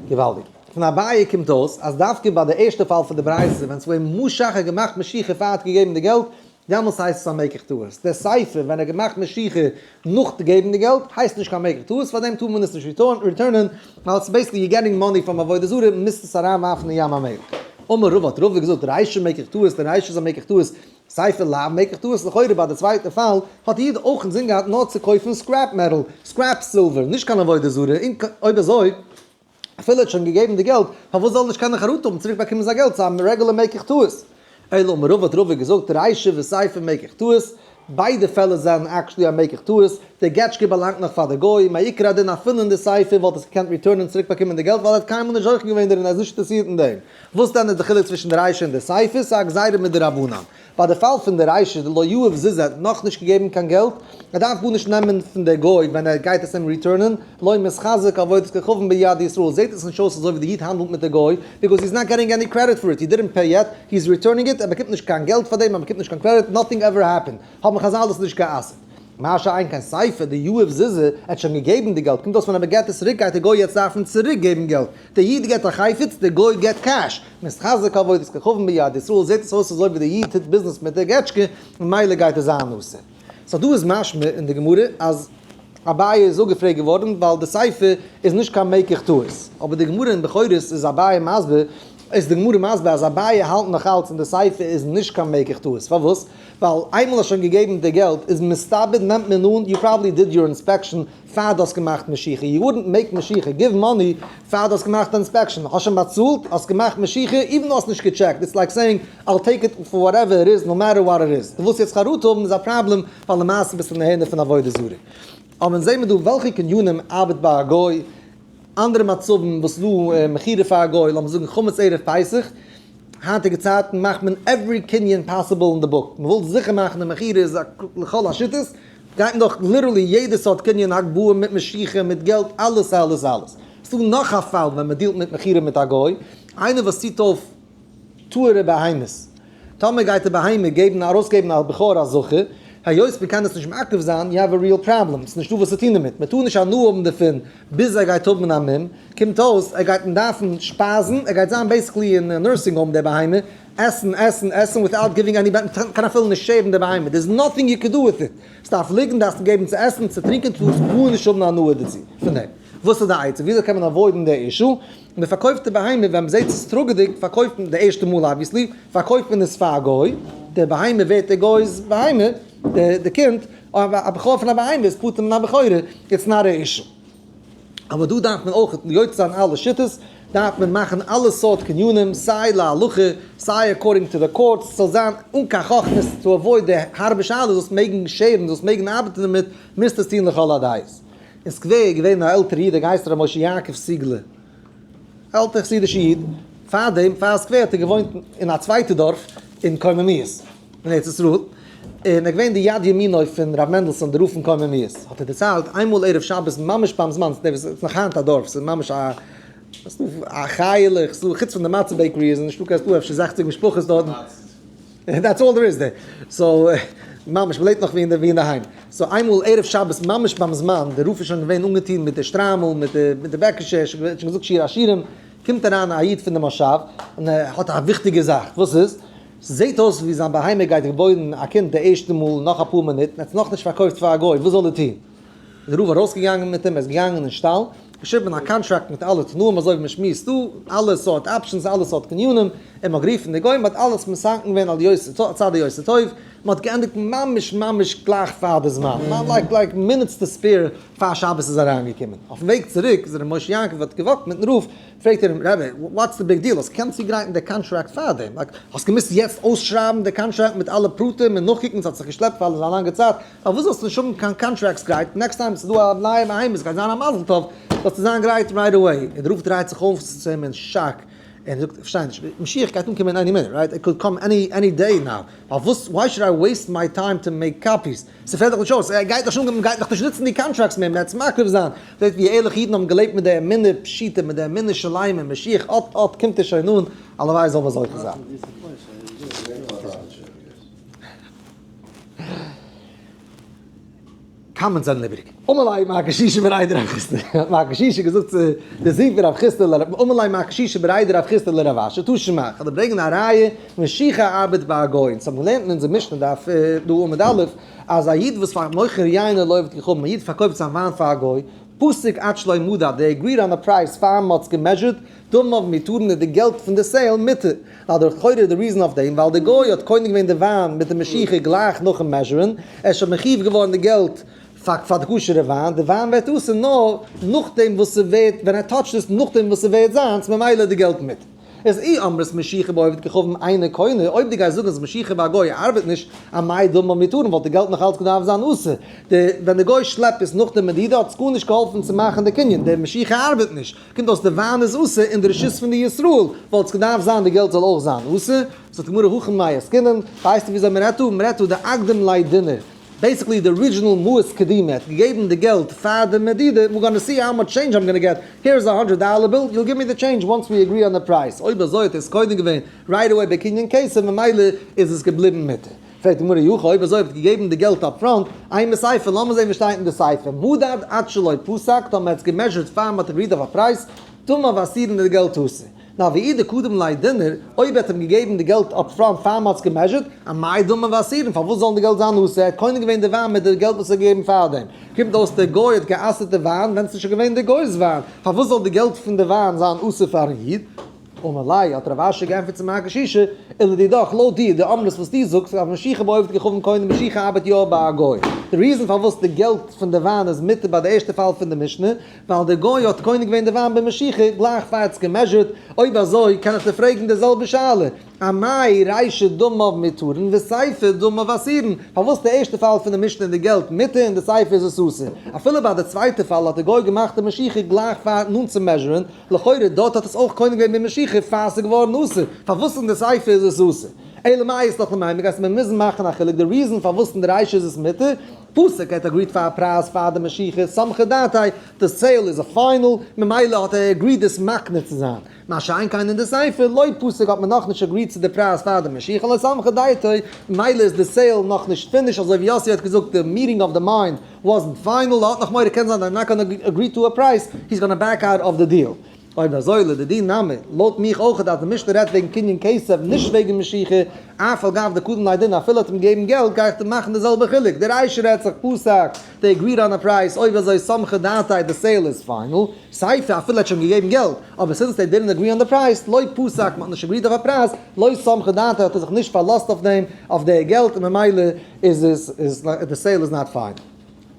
[SPEAKER 1] געוואלדיג. פון אביי קומט אויס אז דווקא ביי די ערשטע פאל פון די ברייתא ווען ס'געווען משך האט געמאכט משיכה פאר האט געגעבן די געלט, דעמאלס הייסט עס א מקח טעות. דער סיפא ווען ער האט געמאכט משיכה נאך געבן די געלט הייסט נישט קיין מקח טעות, פארדעם טאר מען עס נישט return ען, ווייל ס'איז basically you getting money from עבודה זרה, מוזט עס אריינווארפן אין ים המלח. אמר רבא האט רבא געזאגט רישא מקח טעות, די רישא איז א מקח טעות, סיפא לאו מקח טעות, לכאורה ביי די צווייטע פאל האט די איד אויך אינזין געהאט נאר צו קויפן scrap metal, scrap silver, נישט קיין עבודה זרה, און אויב אזוי אפילו ער האט שוין געגעבן די געלט, פארוואס זאל ער נישט קענען חרטה האבן צוריק באקומען זיין געלט, ס'איז א רעגולער מקח טעות. אלא אמר רבא האט רבא געזאגט רישא וסיפא מקח טעות, ביידע פעלער זענען actually א מקח טעות, די געטשקע באלאנגט נאך פאר די גוי, מעיקר הדין אפילו אין די סיפא וואלט עס געקענט return ען צוריק באקומען די געלט ווייל ער האט קיינמאל נישט זוכה געווען דערין ער איז נישט אינטערעסירט אין דעם. וואס דען איז די חילוק צווישן די רישא און די סיפא? ס'איז א גזירה מדרבנן. ביי די פאל פון די רישא דלא יהיב זוזי האט נאכנישט געגעבן קיין געלט, ער דארף גארנישט נעמען פון די גוי ווען ער גייט עס אים return ען, לא מיתחזי כעבודת כוכבים ביד ישראל, זעט עס נישט אויס אזוי ווי די איד האנדלט מיט די גוי, because he's not getting any credit for it, he didn't pay yet, he is returning it, ער באקומט נישט קיין געלט פאר דעם, ער באקומט נישט קיין credit, nothing ever happened, האבן חזל דאס נישט גע'אסר'ט. מה שאין כן סיפא דיהיב זוזי, ער האט שוין געגעבן די געלט, קומט אויס ווען ער באגעט עס צוריק גייט די גוי יעצט דארפן צוריק געבן געלט, די איד געט א חפץ, די גוי געט cash, מיתחזי כעבודת כוכבים ביד ישראל, זעט עס אויס אזוי ווי די איד טוט ביזנעס מיט די געטשקע, ממילא גייט עס זיין אסור. so דא איז משמע אין די גמרא אז אביי איז אפגעפרעגט געווארן ווייל די סיפא איז נישט קיין מקח טעות, אבער די גמרא אין בכורות איז אביי מסביר, איז די גמרא מסביר אז אביי האלט נאך אלץ אין די סיפא איז נישט קיין מקח טעות, פארוואס? ווייל איינמאל האסט שוין געגעבן די געלט איז מסתבר נעמט מען אן you probably did your inspection פאר דו האסט געמאכט משיכה, you wouldn't make משיכה, give money פאר דו האסט געמאכט inspection, האסט שוין באצאלט, האסט געמאכט משיכה, even דו האסט נישט געטשעקט, it's like saying I'll take it for whatever it is, no matter what it is, דו ווילסט יעצט חרטה האבן איז א פראבלעם ווייל למעשה ביסטו נהנה פון עבודה זרה. אבער זעהן מיר דא וועלכע קנינים ארבעט ביי א גוי, אנדערע מצבים וואס איז דא מכירה פאר א גוי, לאמיר זאגן חמץ ערב פסח, היינטיגע צייטן מאכט מען every קנין possible אין די book, מען וויל זיכער מאכן די מכירה איז לכל השיטות, גייט מען דורך literally יעדע סארט קנין, הגבהה מיט משיכה מיט געלט, אלעס אלעס אלעס. ס'דא נאך א פאל ווען מען דילט מיט מכירה מיט א גוי, איינער וואס ציט אויף טהור'ע בהמות, טאמער גייט די בהמה געבן ארויסגעבן א בכור א זכר, היות מען קען עס נישט מעכב זיין, you have a real problem, ס'נישטא וואס צו טון דערמיט, מען טאר נישט הנאה האבן דערפון ביז ער גייט האבן א מום, קומט אויס ער גייט אים דארפן שפייזן, ער גייט זיין basically אין nursing home דער בהמה. עסן, עסן, עסן without giving any benefit, קען אפילו נישט שערן די בהמה, there is nothing you can do with it, ס'דארף ליגן, דארפסט אים געבן צו עסן, צו טרינקען, טארסט גארנישט האבן הנאה דערצו, פון דעם. וואס איז די עצה? וויאזוי קען מען avoid ן די issue? מען פארקויפט די בהמה ווען מען זעט ס'איז טראגעדיג, פארקויפט מען די ערשטע מאל obviously, פארקויפט מען עס פאר א גוי, די בהמה ווערט די גוי'ס בהמה, די קינד, א בכור פון א בהמה איז פטור מן הבכורה, it's not a issue. אבער דא דארף מען אויך יוצא זיין אלע שיטות, דארף מען מאכן אלע סארט קנינים, סיי להלכה, סיי according to the courts, ס'זאל זיין אן קיין חכמות, to avoid די הארבע שאלה, זאלסט מעגן שערן, זאלסט מעגן ארבעטן דערמיט, מוזטו עס טון לכל הדעות. אין סקווער איז געווען א עלטערע איד, ער געהייסן ר' משה יעקב סיגלער, עלטער חסידישע איד, פאר דעם, פאר סקווער האט ער געוואוינט אין א צווייטע דארף אין קוממיות, אין ארץ ישראל, און ער איז געווען די יד ימינו פון רב מענדלסאן די רב פון קוממיות, האט ער דערציילט, איינמאל ערב שבת ממש ביים זמן, ס'איז נאך היינט א דארף, ס'איז ממש א, א חיה'לע, חוץ פון די מצה bakery איז נישטא קיין, ס'דא אפשר 60 משפחות דארטן. That's all there is there. So, ממש, מ'לעבט נאך ווי אינדערהיים. So, איינמאל ערב שבת, ממש ביים זמן, דער רב איז שוין געווען אנגעטון מיט די שטריימל, מיט די בעקישע, שוין געזאגט שיר השירים, קומט אריין א איד פון די מושב, און ער האט א וויכטיגע זאך. וואס איז? ס'זעט אויס ווי זיין בהמה גייט געבוירן א קינד די ערשטע מאל נאך אפאר מינוט, און ער האט עס נאכנישט פארקויפט פאר א גוי, וואס זאל ער טון? איז דער רב ארויסגעגאנגען מיט אים, ער איז געגאנגען אין שטאל, געשריבן א קאנטראקט מיט אלע תנאים אזוי ווי מען שמועסט דא, אלע סארט options, אלע סארט קנינים, און מען האט גערופן די גוים, מען האט אלעס מתקן געווען על צד היותר טוב, מען האט געענדיגט ממש ממש גלייך פאר די זמן, like like minutes to spare פאר שבת איז אריינגעקומען. אויפן וועג צוריק איז ר' משה יעקב האט גע walk ט מיטן רב, פרעגט ער אים, רבי, what's the big deal? האסט געקענט צוגרייטן די קאנטראקט פארדעם? Like, האסט געמוזט יעצט אויסשרייבן די קאנטראקט מיט אלע פרטים און נאכקוקן, ס'האט זיך געשלעפט פאר אזא לאנגע צייט, פארוואס זאלסטו נישט האבן קיין contracts גרייט, next time ס'איז דא א נייע בהמה, ס'גייט זיין א מזל טוב, זאלסטו זיין גרייט right away. און דער רב דרייט זיך אויף צו אים אין שאק, און זאגט, איך פארשטיי נישט, משיח גייט אנקומען any minute, right? It could come any any day now, פארוואס, why should I waste my time to make copies? ס'פעלט דאך נישט אויס, ער גייט דאך שוין אנקומען, מ'גייט דאך נישט נוצן די contracts מער, מ'וועט עס מקריב זיין. זעט ווי ערליכע אידן האבן געלעבט מיט די אמונה פשוטה, מיט די אמונה שלימה, משיח אט אט קומט ער שוין אן, הלוואי זאל מען זוכה זיין. Comments זענען איבעריג. אמר ליה מר קשישא בריה דרב חסדא, האט מר קשישא געזאגט צו די זון פון רב חסדא ל אמר ליה מר קשישא בריה דרב חסדא לרב אשי, תא שמע, כ'וועל דיר ברענגען א ראיה, משיכה ארבעט ביי א גוי, אונז האבן געלערנט אין אונזער משנה דף דא עמוד א', אז א איד וואס פאר מוכר יינו לעובד כוכבים, א איד פארקויפט זיין וויין פאר א גוי, פסק עד שלא מדד, they agreed on a price פאר מ'האט עס גע measure ט, דמיו מותרין איז די געלט פון די sale מותר, ווייל די לכאורה די reason אויף דעם ווייל די גוי האט קונה געווען די וויין מיט די משיכה גלייך נאכן measure ן, ער איז שוין מחיוב געווארן די געלט פאר פאר די כשר'ע וויין, די וויין ווערט אסור נאר נאכדעם וואס ס'ווערט ווען ער touch ט עס נאכדעם וואס ס'ווערט זיינס ממילא איז די געלט מותר. איז אי אמרת משיכה בעובד כוכבים אינה קונה, אויב דו גייסט זאגן אז משיכה ביי א גוי ארבעט נישט, אמאי דמיו מותרין וואלט די געלט נאך אלץ געדארפט זיין אסור, די ווען די גוי שלעפט עס נאך די מדידה האט עס גארנישט געהאלפן צו מאכן די קנין, די משיכה ארבעט נישט, קומט אויס די וויין איז אסור אין די רשות פון די ישראל, וואלט עס געדארפט זיין די געלט זאל אויך זיין אסור, זאגט די גמרא הכא במאי עסקינן, ווייסטו וויאזוי מען רעדט דא? מען רעדט דא דאקדים ליה דינר. Basically די original מעות קדימה האט געגעבן די געלט פאר די מדידה, we're gonna see how much change I'm gonna get, here is a hundred dollar bill, you'll give me the change once we agree on the price, אויב אזוי האט ער עס קודם געווען right away בקנין כסף ממילא איז עס געבליבן מותר. פרעגט די גמרא אי הכי אויב אזוי האט געגעבן די געלט up front, אימא סיפא לאמיר זען וואס שטייט אין די סיפא, מדד עד שלא פסק, טאמער ער האט עס גע measure ט פאר מ'האט agreed אויף א פרייז, דמיו אסורין די געלט אסור. נאר ואי דקדים ליה דינר, אויב ער האט אים געגעבן די געלט up front פאר מ'האט עס גע measure ט, אמאי דמיו אסורין, פארוואס זאלן די געלט זיין אסור, ער האט קונה געווען די וויין מיט די געלט וואס ער האט געגעבן פארדעם, קומט אויס דער גוי האט גע'אסר'ט די וויין ווען ס'איז שוין געווען די גוי'ס וויין, פארוואס זאל די געלט פון די וויין זיין אסור פאר'ן איד? אמר ליה, האט רב אשי געענטפערט צו מר קשישא, ולדידך, לויט דיר, דאמרת וואס דו זאגסט, אז משיכה בעובד כוכבים קונה משיכה ארבעט יא ביי א גוי. די reason פארוואס די געלט פון די וויין איז מותר ביי די ערשטע פאל פון די משנה, ווייל דער גוי האט קונה געווען די וויין במשיכה גלייך פאר ער האט עס גע measure ט, אויב אזוי קען איך דיר פרעגן די זעלבע שאלה, אמאי רישא דמיו מותרין וסיפא דמיו אסורין, פארוואס די ערשטע פאל פון די משנה איז די געלט מותר און די סיפא איז עס אסור? אפילו ביי די צווייטע פאל האט די גוי געמאכט די משיכה גלייך פאר נאנט צו measure ן, לכאורה דארט האט עס אויך קונה געווען במשיכה פאר עס איז געווארן אסור, פארוואס אין די סיפא איז עס אסור? אלא מאי איז דאך למימר גייסט מיר מוזן מאכן א חילוק די reason פארוואס אין די רישא איז עס מותר, פסק ער האט agreed פאר א פרייז פאר די משיכה, סמכא דעתיה, די sale איז א final, ממילא האט ער agreed עס מקנה צו זיין. מה שאין כן אין די סיפא, לא פסק האט מען נאכנישט agreed צו די פרייז פאר די משיכה, לא סמכא דעתיה, ממילא איז די sale נאכנישט finish, אזוי ווי יאסי האט געזאגט די meeting of the mind wasn't final, ער האט נאך מורא קען זיין they're not gonna agree to a price, he's gonna back out of the deal. אויב אזוי לדידי נמי, לויט מיך אויך אז די משנה רעדט וועגן קנין כסף נישט וועגן משיכה, אף על גב דקדם ליה דין אפילו האט אים געגעבן געלט גיי איך דיר מאכן די זעלבע חילוק, די רישא רעדט זיך פסק, they agreed on a price, אויב אזוי סמכה דעתיה די sale איז final, סיפא אפילו האט שוין געגעבן געלט, אבער since they didn't agree on the price, לא פסק מ'האט נישט agreed אויף א פרייז, לא סמכה דעתיה האט ער זיך נישט פארלאזט אויף דעם, אויף די געלט און ממילא איז עס איז די sale איז not final.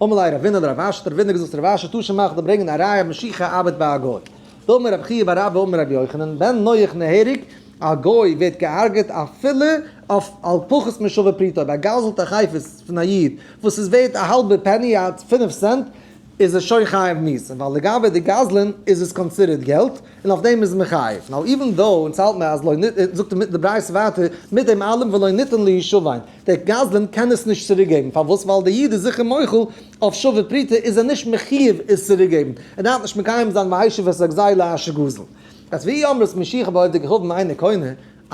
[SPEAKER 1] אמר ליה רבינא לרב אשי, האט רבינא געזאגט צו רב אשי, תא שמע כ'וועל ברענגען א ראיה משיכה ארבעט ביי א גוי. דאמר רב חייא בר אבא אמר רבי יוחנן, בן נח נהרג, א גוי ווערט געהארגעט אפילו אויף על פחות משווה פרוטה, אויב ער גזל'ט א חפץ פון א איד וואס איז ווערט א האלבע penny, א פינף סענט, איז ער שוין חייב מיתה, ווייל לגבי די גזלן איז עס considered געלט, און אויף דעם איז מען חייב. Now even though אונז האלט מיר אז לא ניתן, זאגט די ברייתא ווייטער, מיט דעם אלעם ולא ניתן להישבן, דער גזלן קען עס נישט צוריק געבן, פארוואס? ווייל דער איד איז זיכער מוחל אויף שווה פרוטה איז ער נישט מחיוב עס צוריק געבן, ער דארף נישט מקיים זיין והשיב את הגזילה אשר גזל. אז ואי אמרת משיכה בעובדי כוכבים אינו קונה,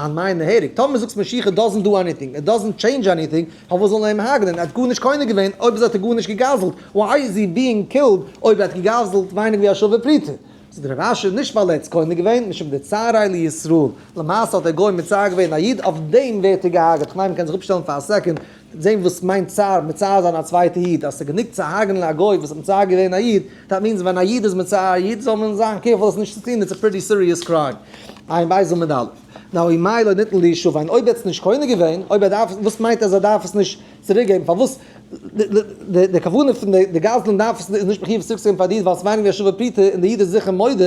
[SPEAKER 1] אמאי נהרג, טאמער זאגסט משיכה doesn't do anything, it doesn't change anything, פארוואס זאל מען אים הרג'נען, ער האט גארנישט קונה געווען, אויב אזוי האט ער גארנישט געגזל'ט, why is he being killed אויב ער האט געגזל'ט ווייניג ווי א שווה פרוטה? זאגט רב אשי, נישט ווייל ער האט עס קונה געווען, משום דצעריה לישראל, למעשה האט דער גוי מצער געווען א איד, אויף דעם ווערט ער געהארגעט, כ'מיין מ'קען זיך אפשטעלן פאר א second, זען וואס מיינט צער, מצער זיין א צווייטע איד, אז ס'איז גענוג צו הרג'נען א גוי וואס האט מצער געווען א איד, that means ווען א איד איז מצער א איד זאל מען זיין careful עס נישט צו טון, it's a pretty serious crime. עיין בית עמוד א'. Now ומאי לא ניתן להישבן, אויב ער האט עס נישט קונה געווען, אויב ער דארף, וואס מיינט אז ער דארף עס נישט צוריק געבן, פארוואס די כוונה פון די גזלן דארף עס איז נישט מחיוב עס צוריקצוגעבן פאר די איד ווייל עס איז ווייניגער ווי א שווה פרוטה און די איד איז זיכער מודה,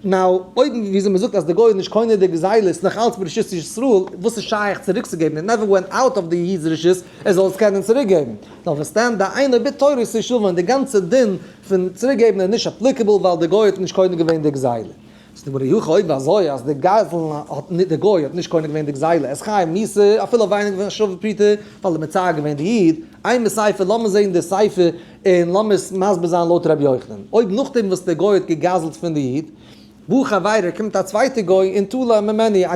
[SPEAKER 1] Now, אויב וויאזוי מ'זאגט אז די גוי איז נישט קונה די גזילה איז נאך אלץ ברשות ישראל, וואס איז שייך צוריקצוגעבן? It never went out of די איד'ס רשות ער זאל עס קענען צוריקגעבן. נאר וואס דען דאינו בתורה להישבן, די גאנצע דין פון צוריקגעבן איז נישט applicable ווייל די גוי האט נישט קונה געווען די גזילה. זאגט די גמרא אי הכי אויב אזוי אז די גזלן האט ניט די גוי האט נישט קונה געווען די גזילה איז חייב מיתה אפילו אויף ווייניגער פון א שווה פרוטה ווייל ער מצער געווען די איד, אימא סיפא לאמיר זעהן די סיפא און לאמיר עס מסביר זיין לויט רבי יוחנן, אויב נאכדעם וואס דער גוי האט געגזלט פון די איד, בא חברו קומט א צווייטע גוי און תלה ממנו, א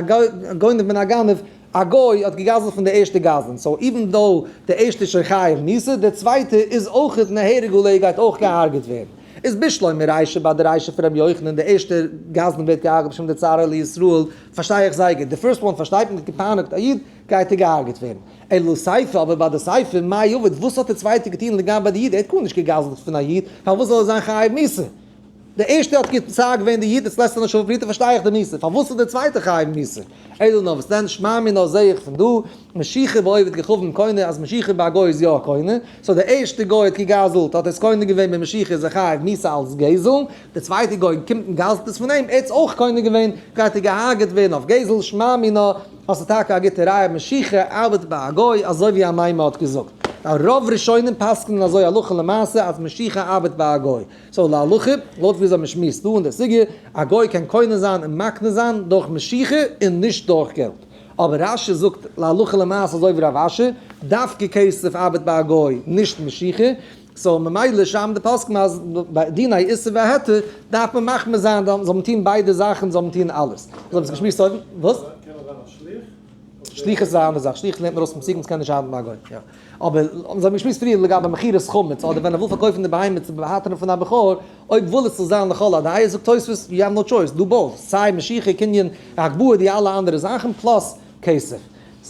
[SPEAKER 1] גונב מן הגנב, א גוי האט געגזלט פון די ערשטע גזלן, so even though די ערשטע איז שוין חייב מיתה, די צווייטע איז אויכעט נהרג עליה גייט אויך געהארגעט ווערן. איז בשלמא רישא ביי די רישא פון רבי יוחנן, די ערשטע גזלן ווערט געהארגעט משום דצעריה לישראל, פארשטיי איך זייער גוט, די first one פארשטייט מען האט געפייניגט א איד, גייט ער געהארגעט ווערן. אלא סיפא, אבער ביי די סיפא, מאי עביד, וואס האט דער צווייטער געטון לגבי די איד? ער האט גארנישט געגזלט פון א איד, פארוואס זאל ער זיין חייב מיתה? דער ערשטער האט מצער געווען די איד, איצט לעסט ער נישט אויף בריתא פארשטיי איך די מיתה, פארוואס איז דער צווייטער חייב מיתה? אלא נאר וואס דען, שמע מינה זעה איך פון דא, משיכה בעובד כוכבים קונה, אז משיכה ביי א גוי איז יא קונה, so דער ערשטער גוי האט געגזלט, האט ער עס קונה געווען במשיכה איז ער חייב מיתה אלס גזל, דער צווייטער גוי קומט און גזלט עס פון אים, ער האט עס אויך קונה געווען, גייט ער געהארגעט ווערן אויף גזל, שמע מינה. האסטו טאקע א גוטע ראיה משיכה ארבעט ביי א גוי אזוי ווי אמימר האט געזאגט. ווייל רוב ראשונים פסק'נען אזוי הלכה למעשה אז משיכה ארבעט ביי א גוי. So להלכה, לויט וויאזוי מען שמועסט דא אין די סוגיא, א גוי קען קונה זיין און מקנה זיין דורך משיכה און נישט דורך געלט. אבער רש"י זאגט להלכה למעשה אזוי ווי רב אשי, דווקא כסף ארבעט ביי א גוי, נישט משיכה. So ממילא שרייבן די פוסקים אז ביי דיני איסור והיתר דארף מען מחמיר זיין זאל מען טון ביידע זאכן זאל מען טון אלעס. אזוי האבן זיי געשמועסט אויבן. וואס?
[SPEAKER 3] קען ער זיין א שליח?
[SPEAKER 1] שליחות איז א אנדערע זאך, שליח לערנט מען ארויס פון פסוקים ס'קען נישט ארבעטן ביי א גוי. יא. אבער זיי האבן געשמועסט פריער לגבי מכירת חמץ אדער ווען ער וויל פארקויפן די בהמה צו בהתרה פון א בכור, אויב וויל עס זאל זיין לכל הדעות זאגט תוספות you have no choice, do both, סיי משיכה, קנין, הגבהה די אלע אנדערע זאכן plus כסף.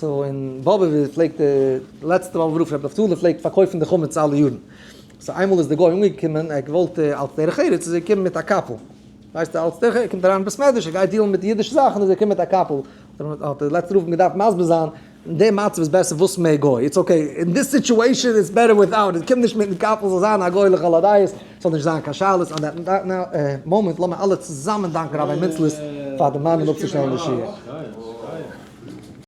[SPEAKER 1] So אין באבוב פלעגט די לעצטע באבובער רב רבי נפתלי פלעגט פארקויפן די חמץ אלע יארן. So איינמאל איז די גוי אנגעקומען ער האט געוואלט אלץ דרך ארץ איז ער געקומען מיט א קאפל. ווייסטו אלץ דרך ארץ ער קומט אריין אין בית מדרש ער גייט deal ן מיט אידישע זאכן איז ער געקומען מיט א קאפל. האט די לעצטע רב אים געדארפט מסביר זיין אין די מצב איז בעסער וואס מער גוי it's okay in this situation it's better without it קום נישט מיטן קאפל זאל זיין א גוי לכל הדעות ס'זאל נישט זיין קיין שאלות on that מאמענט לאמיר אלע צוזאמען דאנקען ראביי מינצלעס פאר די מנין אפצושטעלן די שיעור.